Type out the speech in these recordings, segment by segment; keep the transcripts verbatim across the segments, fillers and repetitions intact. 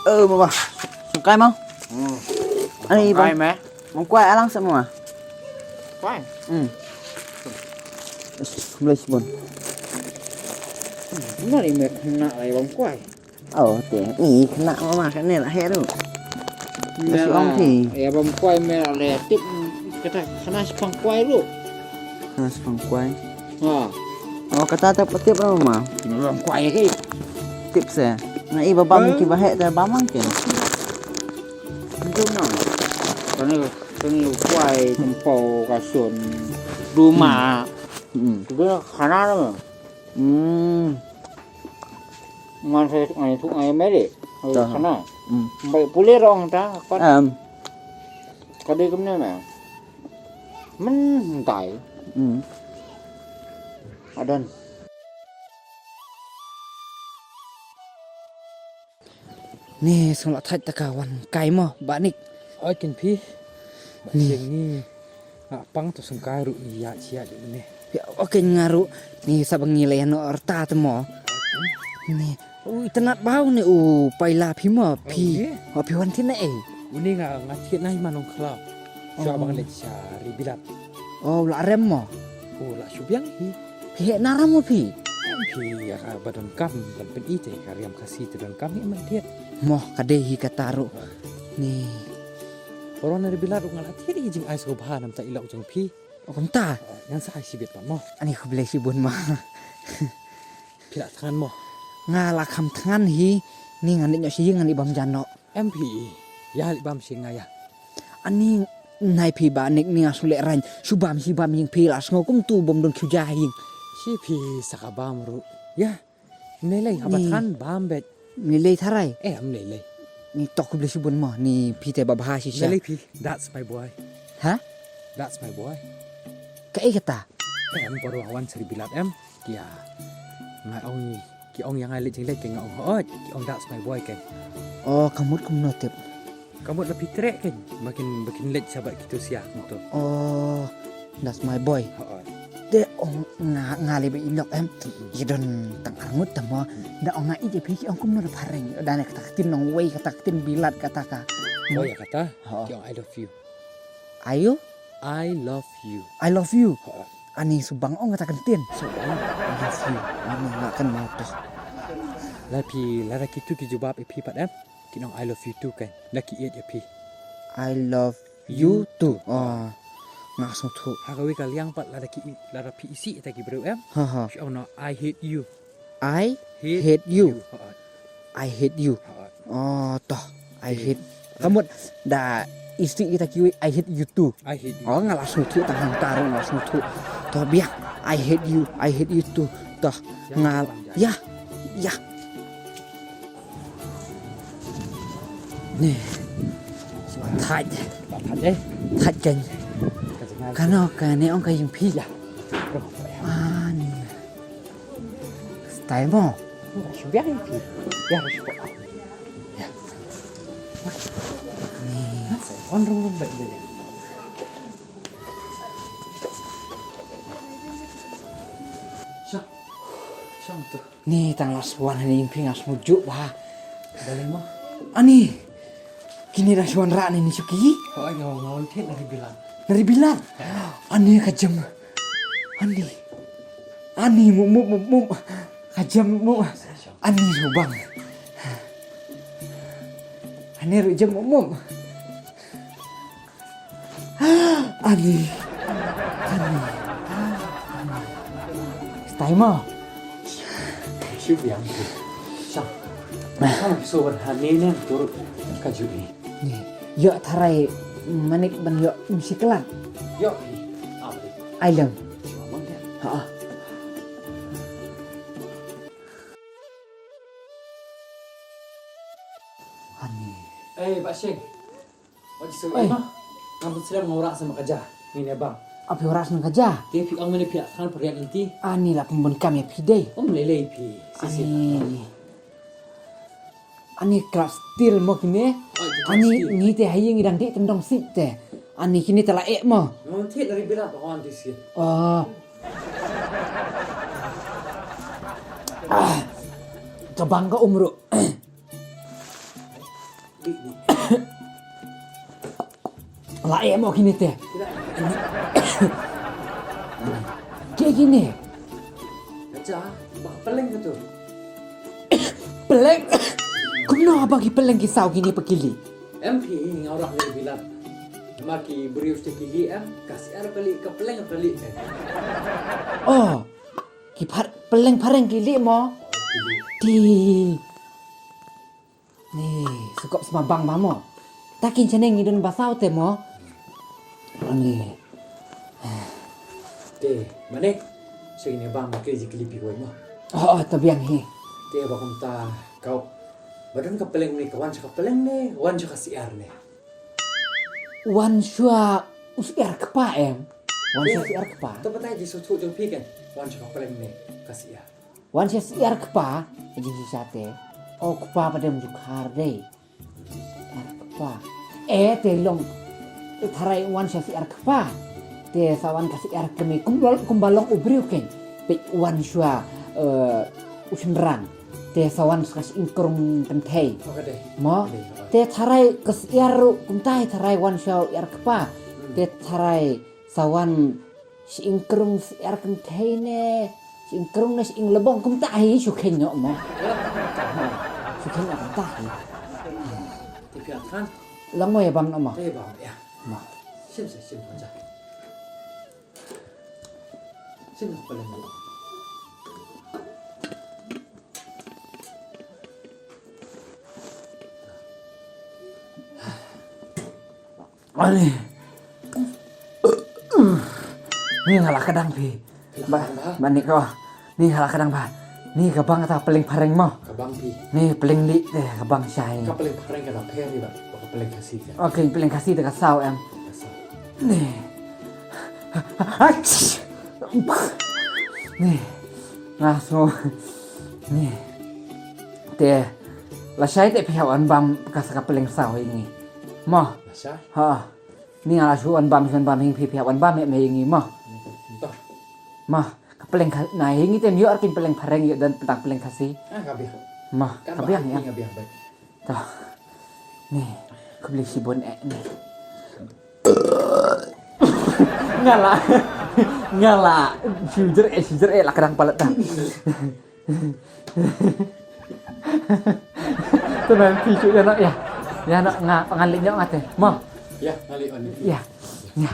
Oh, mama. Sngewkai mo. Hmm. Ani bang. Sngewkai me. Bang kwai alang sa mama. Kwai. Hmm. Blei sbun. Mari me kena lai bang kwai. Oh, te. Ni kena mama kena lah heru. Masih ong ti. Ya bang kwai me le tip kata kena sepang kwai lu. Kena sepang kwai. Ha. Oh, kata tip tip mama. Bang kwai ke. Tip se. Nga i babam ki bahek te bamang ke. Itu na. Kani kani kwai tempau kasun. Duma. Hmm. Sudah kana na. Hmm. Ngan se ngan itu ngan meri. Kana. Hmm. Bai pule rong ta. Em. Kadi kemne me. Mentai. Hmm. Adan. Ni sngewlah thait ta ka wan kai mo ba nik. Oi kin phi. Ni. Ni. Nga pang to sngewkai ruh ïa ïa ne. Ïa, okay nga ruh. Ni sa ba ngi leh no rta te mo. Ni. U itynnat bau ne u paila phi mo phi. Ho phi wan thin eh. Uni nga nga thied nai ma nongkhlaw. Sha bang leh sha ri bilat. Oh la rem mo. Oh la shu biang hi. Phi heh naram mo phi. Phi ïa ka ba donkam ban pyn-i te ka riam Khasi te donkam hi man thied. Mo ka dei hi kata ruh. Ni. Baroh na ri bilat ruh nga la thied hi jingai sngewbha namta i lok jong phi. O kumta. Ngan sa ai shibit pat mo. Ani khublei shibun ma. Phi la thngan mo. Nga la kham thngan hi. Ni ngan leit noh sha ïing ngan leit bam ja noh. Em phi. Ïa leit bam sha ïing nga ïa. Ani nai phi ba nik ni nga shu leh rang shu bam shi bam ïing phi la sngew kumtu bym don khiew ja ha ïing. Shi phi sa ka bam ruh. Ïa. Mlei lei haba than bam bet. Mlei lei tharai. Eh mlei lei. Ni tok khublei shibun mo ni phi te ba bha shisha. Mlei lei phi. That's my boy. Ha? That's my boy. Kaei kata? Eh em por wan sari bilat em. Kia. Nga ong ki ong ïa nga leit jingleit ki nga ong hooid ki ong that's my boy kan. Oh ka mut kumno tip. Ka mut la phi treh kan. Makin makin leit shabar kito sia kumto. Oh that's my boy. Hooid. Te ong nga nga lei ba i lok em. Ki don tang arngut ta mo. Da ong nga i je phi ki ong kumno da phareng. Da ne kata ka tin nongwei kata ka tin bilat kata ka. Boy kata. Ki ong I love you. Ayo. I love you. I love you. Ani subang ong kata ka tin. Subang. I love you. Ani nga kan mau to. La phi lada kitu ki jubab i phi pat em. Ki nong I love you too kan. La ki iet ya phi. I love you too. Oh. Nga song thu. Ha ka wi ka liang pat lada ki lada phi isi ta ki breu em. Ha ha. Shi ong no I hate you. I hate you. I hate you. Oh toh. I hate. Ka mut da isti kita kiwi I hate you too. I hate you. Oh nga la sngewthuh tang hangta ruh nga la sngewthuh. Toh biang I hate you. I hate you too. Toh nga ya ya. Ni. Thait. Thait eh. Thait kan. Kano kane ong ka ïing phi. Ah ni. Style mo. Shu biang ïa phi. Ya shu. Ya. Ni. On rung rung baik baik. Sha. Sha tu. Ni tang la swan ni ïing phi nga smu juk ba. Balei mo? Ani. Kini dang swan ra ni ni suki. Ho nga nga wan thied na ri bilat. Na ri bilat. Ani ka jem. Ani. Ani mu mu mu mu. Ka jem mu. Ani subang. Ani ru jem mu mu. Ani. Ani. Stai mo. Shu biang. Sa. Sa so wan hani ne tur ka jui. Ni. Yo tharai manik ban yo msiklan. Yo. Ai lem. Ha. Ani. Eh, Pak Syekh. Wat shu ai ma. Ngam slem nga ora sama kaja. Ngin ya bang. Apa ora sama kaja? Te phi ong mene phi akan periak inti. Ani la pun kam ya phi dei. Om lele phi. Sisi. Ani kelas steel mo kine. Ani ni te hayi ngi dang di tendong sik te. Ani kine te la ek mo. Ngam ti dari bila bang wan di sik. Oh. Ah. Ka bang ka umru. Em, oh, kine te. Kine. Ki kine. Acha, ba ka pylleng ka tu. Pylleng. Kumno ba ki pylleng ki saw kine pat ki lieh? Em phi, nga rah leh bilat. Ma ki briew te ki lieh em, ka syiar ka lieh, ka pylleng ka lieh em. Oh, ki phar-, pylleng phareng ki lieh mo. Ki lieh. Te. Ni, sngewkop sma bang ba mo. Ta kin chane ngi don ba saw te mo. Ni. Te, mane. Sngewbha mo ki ji ki lieh phi wei mo. Oh, oh, to biang hi. Te ba kumta kau. Ba don ka pylleng ne, ka wan sha ka pylleng ne, wan sha ka syiar ne. Wan sha u syiar kpa em. Wan sha u syiar kpa. To batai ji sngewthuh jong phi kan. Wan sha ka pylleng ne, ka syiar. Wan sha syiar kpa, jin shisha te. O kpa pat em ju khar dei. Syiar kpa. Eh, te long. Tharai wan sha syiar kpa. Te sa wan ka syiar kmie kum, kumba long u briew kein. Peit wan sha, eh, u shynrang. Te sa wan sha ka shyieng krung kynthei. Mo? Te tharai ka syiar ruh kumta hi tharai wan sha u syiar kpa. Te tharai sa wan Shyieng krung syiar kynthei ne, shyieng krung ne shyieng lbong kumta hi shu kheiñ noh mo. Shu kheiñ noh kumta hi. Te phi ïa than. Long mo ïa bam noh mo. Te bam ïa. Mo. Shim sa shim sa. Shim sa paling. Ani. Ni nga la kdang phi. Ba, ba ni ko. Ni nga la kdang ba. Ni ka bang ta paling pareng mo. Ka bang phi. Ni paling li te ka bang shai. Ka paling pareng ka dang pher ni ba. Ka paling Khasi ka. Okay, paling Khasi te ka saw em. Ka saw. Ni. Ach. Ni. Nga so. Ni. Te. Lashai te phi hap wan bam ka sa ka paling saw ïa ngi. Mo. Lashai? Ha. Ni nga la shu wan bam, shu wan bam ïa ngi, phi phi hap wan bam ïa me ïa ngi mo. Mo. Ka paling Kha-, na ïa ngi te ym ïoh ar kin paling pareng ïoh don tang paling Khasi. Ah, ka biang. Mo. Ka biang ïa. Ka biang. To. Ni, khublei shibun eh ni. Nga la. Nga la. Shu jer eh, shu jer eh la kdang palat ta. Te mem phi shu ïa noh ïa. Ïa noh nga, nga leit noh nga te. Mo. Ïa, nga leit on. Ïa. Ïa.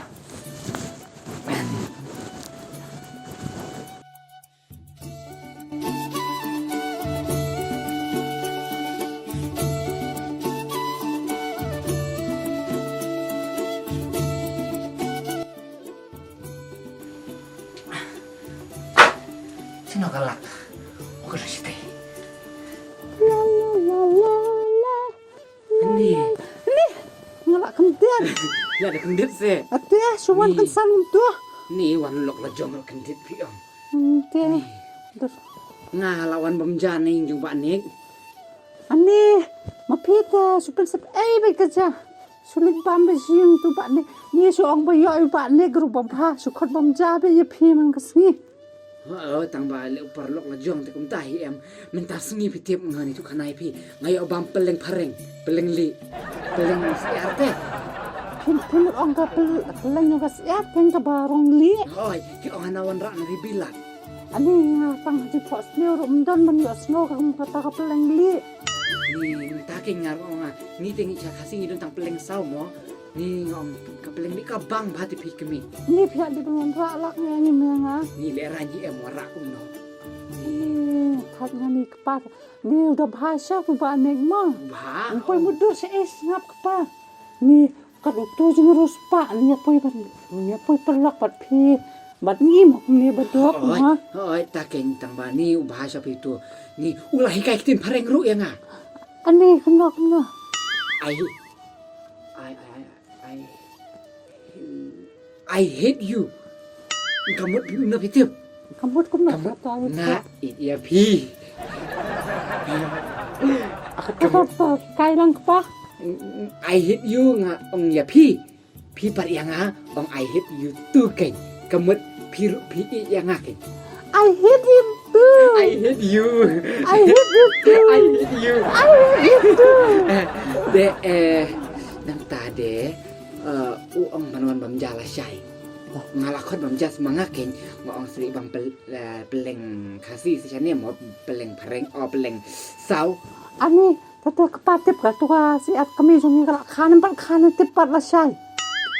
Sino ka lak? Ko ka sitei. La la la la la. Ni. Ni. Nga la kyndit. La da kyndit se. Ate, shu wan kan sang tu. Ni wan lok la jong la kyndit phi ong. Ate. Nga la wan bam ja ni jong ba ni. Ani, ma phi ta, shu pynsep ei ba ka ja. Shu leit bam ba jing tu ba ni. Ni shu ong ba ïoh ba ni gru ba bha. Shu khot bam ja ba ïa phi man ka sngi. Oh, tang ba leh u paralok la jong te kumta hi em. Mynta sngi phi tip nga ni tu khanai phi. Nga ïoh bam peleng phareng, peleng li, peleng siar te. Phi, phi mut ong ka pel-, peleng ka siar te ka ba rong li. Hoi, ki ong hana wanrah na ri bilat. Ani nga tang jingphohsniew ruh ym don ban ïohsngew ka kum kata ka peleng lieh. Ni mynta kein nga ruh nga, ni te ngi cha Khasi ngi don tang peleng saw mo. Ni nga ong ka peleng lieh ka bang bha te phi kmie. Ni phi ïa dei ban wanrah lak ngi ngi me nga. Ni lehrain hi em wanrah kumno. Ni thad nga ni kpa. Ni u da bha sha u Bah Nek mo. Bha. Ym poi mutdur sha ei sngap kpa. Ni Kat utu jingruh spah, ngi ïa poi bad, ngi ïa poi paralok bad phi bad ngi mo kumne ba dok. Hoi, hoi, ta kein tang ba ni u bha sha phi tu. Ni u la hikai ktien phareng ruh ïa nga. Ani kumno kumno. I, I, I, I, I, I hate you. Ka mut phi kumno phi tip? Ka mut kumno? Ka mut nga ïeit ïa phi. Ka mut kai lang kpa. I hate you nga ong ïa phi. Phi pat ïa nga ong I hate you too kein. Ka mut phi ruh phi ïeit ïa nga kein. I hate him too. I hate you. I hate you too. I hate you. I hate you too. Eh, de, eh, nangta de. Eh, u ong ban wan bam ja lashai. Nga la khot bam ja sma nga keiñ, nga ong sri bam pel-, eh, peleng Khasi shisha ne mo peleng phareng o peleng saw. Ani, tata kpa tip ka tu ka si at kami jong ngi ka la kha nem pat kha ne tip pat lashai.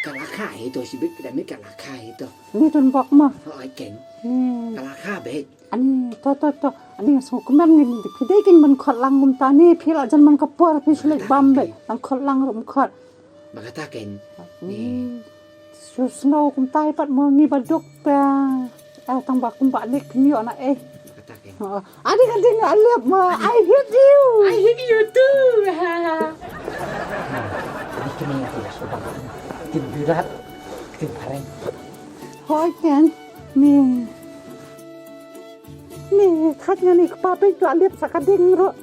Ka la kha hi to shibit ka dami ka la kha hi to. Ni tun bok ma. Oi keiñ. Ni. Ka la kha bet. Ani, to, to, to. Ani, nga sngew kumne ngi phi dei keiñ ban khot lang kumta ni, phi la jan man ka por, phi shu leit bam beit. Lang khot lang ruh khot. Ba kata keiñ. Ni. Shu sngew kumta pat mo ngi ba duk te. Eh, tang ba kum ba nik phi ïoh na eh. Ba kata keiñ. Ha. Ani ka ding alip ma. I hate you. I hate you too. Ha, ha. Ni kini aku sudah. Tin birat. Tin pareng. Hoi keiñ. Ni. Ni, khat nga ni kpa peit la lip sa ka ding ruh.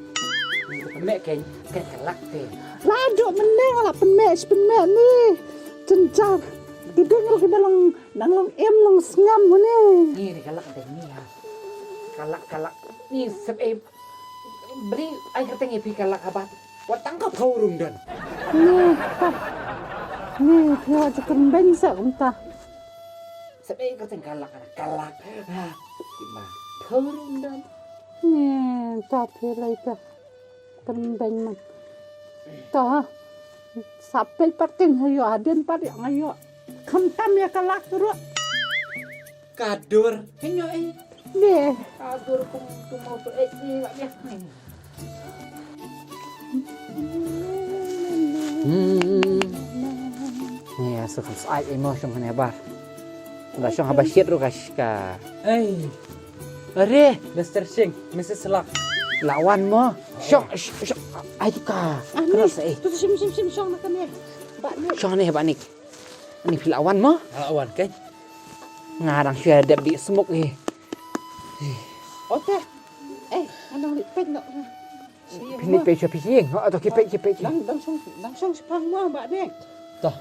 Pynmeh keiñ, keiñ ka lak te. La duh mynne nga la pynmeh, shi pynmeh ni. Jynjar. Ki ding ruh ki ba long, dang long im long sngam ni. Ni, ni ka lak te ni ha. Ka lak, ka lak. Ni sep ei. Bri ai kyrteng ïa phi ka lak habat. Wat tang ka phew rung don. Ni, ka. Ni, phi wat ju kynbeiñ sa kumta. Sep ei kyrteng ka lak, ka lak. Ha, ki ma. Phew rung don. Ni, ta phi lai ta. Kynbeiñ man. Ta. Sa peit pat keiñ ha ïoh hadien pat ïa nga ïoh. Khamtam ïa ka lak ruh. Ka dur. Hynñiew eh. Deh. Ka dur kum kum mau tu eh ni la biak ni. Hmm. Ni ya su kham sai eh mo shong ne bar. Da shong haba shit ru ka shka. Ei. Are, Mister Singh, Missus Lak. Lawan mo. Shong, sh-, shong. Ai tu ka. Ah, ni. Kena sai. Tu shim shim shim shong na kane. Ba ni. Shong ne ba ni. Ani phi la wan mo? La wan keiñ. Nga dang shu dep dih smoke hi. Ote. Eh, nga dang leit peit noh. Phi leit peit sha phi ïing. Ho, to ki peit ki peit. Dang dang shong dang shong shipang mo ba deng. To.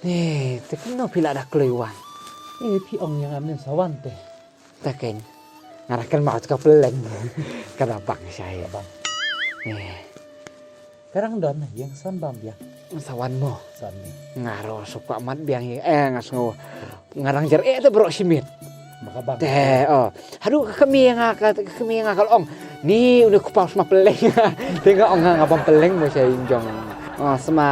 Eh, te kumno phi la da kloi wan. Eh, phi ong ïa nga mynnin sa wan te. Ta keiñ. Nga dang kynmaw ka peleng. Ka da bang shai. Bang. Eh. Ka dang don ïa nga sa wan bam biang. Sa wan mo. Sa wan ni. Nga ruh sa kwah mat biang ïa, eh, nga sngew. Nga dang jer eh te baroh shi miet. Maka bang. Te, oh. Haduh ka kmie nga ka, ka kmie nga ka la ong. Ni une u kpa u sma peleng. Te nga ong nga, nga bam peleng mo sha ïing jong. Oh, sma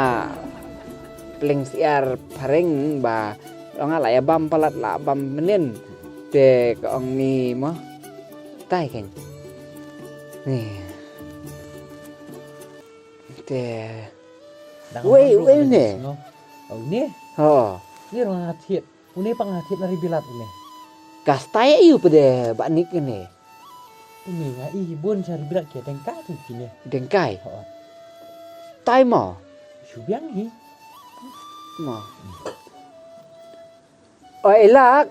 peleng syiar phareng ba. Ong nga la ïa bam palat la bam mynnin. Te ka ong ni mo. Tai keiñ. Ni. Te. Dang wei, ong wei ne. Oh, ne. Ho. Ni ruh nga thied. Une pa nga thied na ri bilat une. Ka stai aïu pde ba nik ne. Une nga i bun sha ri bilat ki dengkai tu kine. Dengkai. Ho. Tai mo. Shu biang hi. Mo. Oi, Ilak.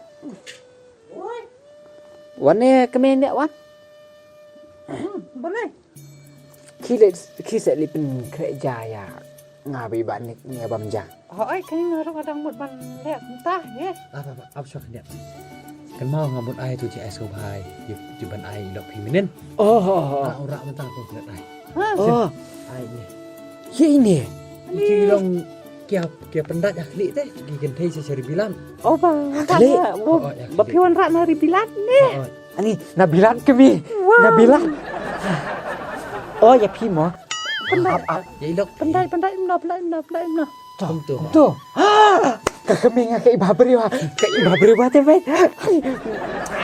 Wan ne kmen ne wan. Hmm, boleh. Ki le, ki se li pyn kre ja ïa nga bi ba nik ne bam ja. Ho, oi, kane nga ruh nga dang mut ban leh mynta, ye. Ap, ap, ap, ap, shwa khyndiat. Kan mau nga mut ai tu ji ai sngewbha, ji, ji ban ai lok phi mynnin. Oh, oh, oh. Ah, ora mynta ko klet ai. Ha? Oh. Ai ni. Ye ini. Ji long kia, kia pyndait ha khlieh te, ki kynthei sha ri bilat. Oh, ba, ah, khlieh. Ba, oh, ya, ba khlieh. Phi wan rah na ri bilat ne. Oh, oh. Ani, na bilat kami. Wow. Na bilat. Oh, ya phi mo. Pyndait. Ap, ap. Ya ilok. Pyndait, pyndait, mno, pyndait, mno, pyndait, mno. To, to. Ah, ka kami nga ka iba briew ha. Ka iba briew ha te, mate.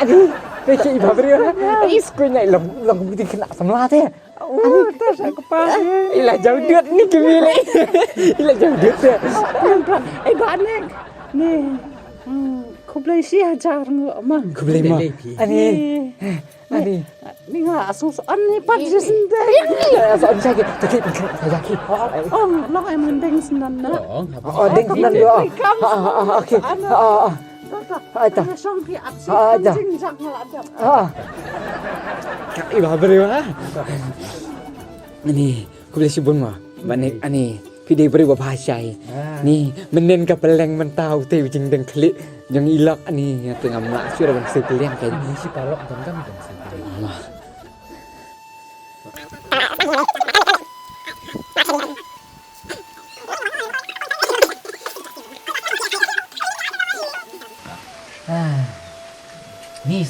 Ani, ka iba briew ha. Is ko ngai long, long di kena samla te. Oh, to sa kpa. Ila jauh dut ni kami le. Ila jauh dut te. Ai ba nek. Ni. Hmm, khublei shi hajar nguh ma. Khublei mo. Ani. Ani. Ni nga asung so an ni pat je sendai. Asung an jagi. Jagi. Jagi. Oh, no em deng senan na. Oh, deng senan do. Okay. Ah, ah. Ai ta. Shong phi at si. Ah, ah, ta. Jing jang la dam. Ah. Ka iba briew ha. Ani, khublei shibun ma. Ba nik ani, phi dei briew ba bha shai. Ah. Ni, mynnin ka pylleng mynta u tei u jingdeng khlieh jong i lok ani, nga te ngam lah shuh ban siew pylleng kan. Ni shi paralok jong kan ban siew pylleng. Ma.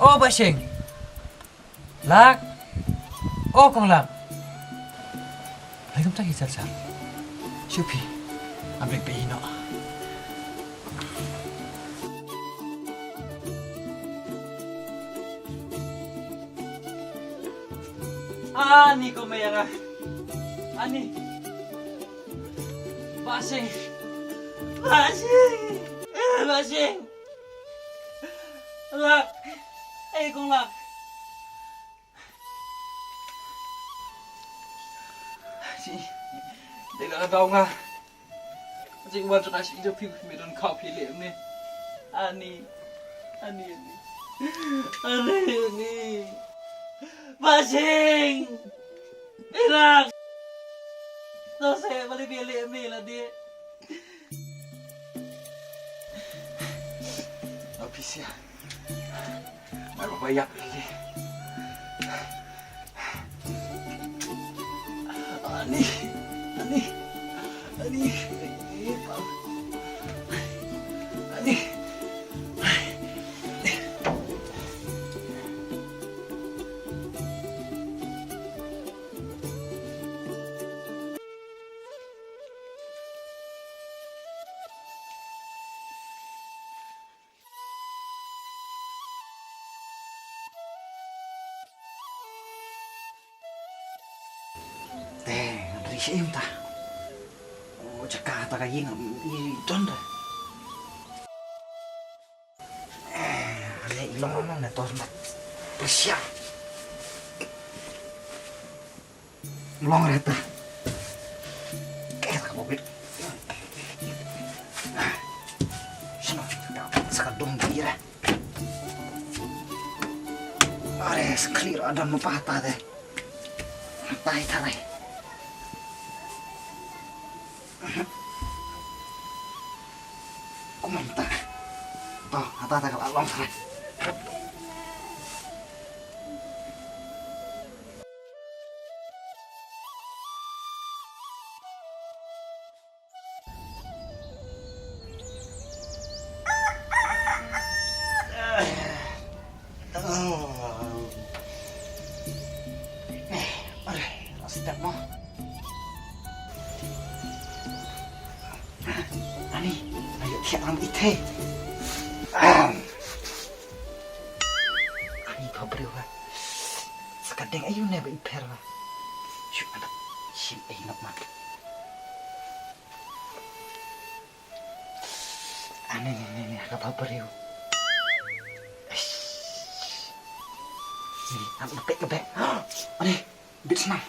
O Bah Sheng. Lak. O Kong Lak. Lai kumta ki sar sar. Shu phi. Am lek phi noh. Ani ko me yang ah. Ani. Bah Sheng. Bah Sheng. Eh, Bah Sheng. Lak. Eh, Kong Lak. Shi. Dega ka daw nga. Shi wan saka shi jo phi me don kau phi le ne. Ani. Ani, ani. Ani, ani. Bah Sheng. Irak. To se bali bi le me la de. Apisia. Baru bayar lagi. Ani, ani, ani, ani, ani. Te, ngan ri sha im ta. O, jaka ta ka ïing, i don re. Eh, ale i long long ne tos mat. Pyrshah. Long re ta. Ke ta ka bobit. Shano, sa ka dum di re. Are, sklir adam mo pata de. Tai tarai. Kumanta. To, ata ta ka long tarai. Are, step mo. Ani, ayo thiah lang ite. Ani, pha briew ba. Sa ka deng ayu ne ba i pher ba. Shu adat shim ai nap mat. Ani, ni, ni, ni, ka ba briew. Eish. Ni, ap na pek ka bek. Ani, bit snam.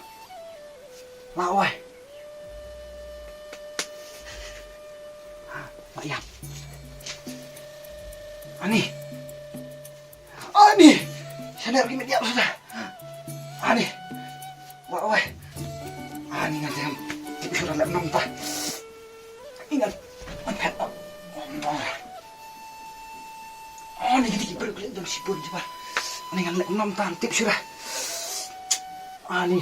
La wai. La yap. Ani. Ani! Sha ler ki met ïap suda. Ani! Wah, wah. Ani ngan tengam. Tip shuda lep nom ta. Ani ngan. Ngan phet. Om dong. Ani kita ki briew klik dong sibun jiba. Ani ngan lep nom ta tip shuda. Ani.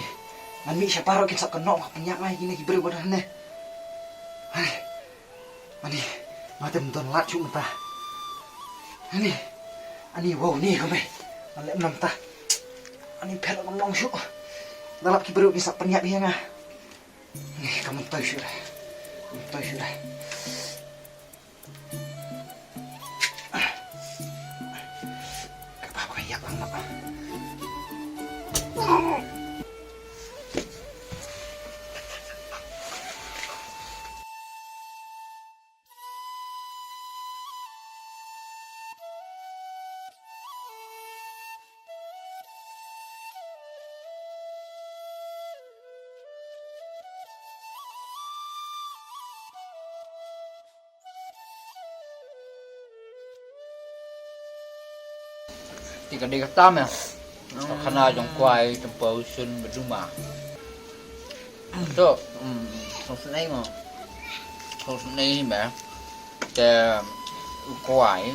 Ngan mih sha paro kin sap kano ka pynïap ngai kine ki briew ba don ne. Ani. Ani, nga te ym don lad shuh mynta. Ani, ani, wow, ni kumne. Nga leh mynta. Ani, phet ngam long shuh. Nga lap ki briew ki sa pynïap ïa nga. Ani, ka myntoi shuh re. Myntoi shuh re. Ka ba ba ïap lang noh. Te ka dei kata me. Ka khana jong u Kwai Tympew Shun ba duma. So, mm, so snei mo. So snei me. Te u Kwai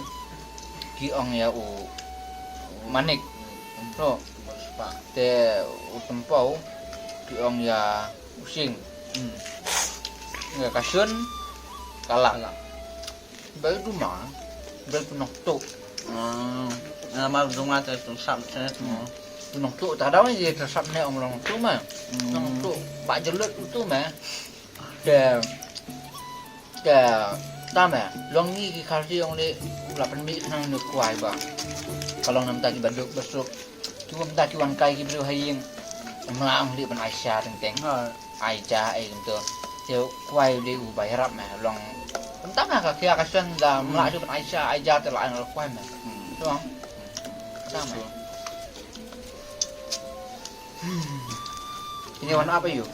ki ong ïa u Manik. So te u Tympew ki ong ïa u Sing. Hmm. Ïa ka Shun ka Lak. Ba duma, ba pynok tuk. Ah. Nga ma dong nga te tu sap te tu. Tu nong tu ta daw ni te sap ne ong long tu ma. Nong tu ba jelut tu ma. Te te ta ma. Long ni ki Khasi ong ni la pynmih nang ni kwai ba. Ka long nam ta ki ba duk ba suk. Tu nam ta ki wan kai ki briew ha ïing. Mla ong li ban ai sha teng teng. Ai ja ai kumto. Te kwai u dei u ba ïarap ma long. Kumta ma ka khia ka shen da mla ju ban ai sha ai ja te la ai na kwai ma. Te ong. Kumta ma. Ini wan apa yu?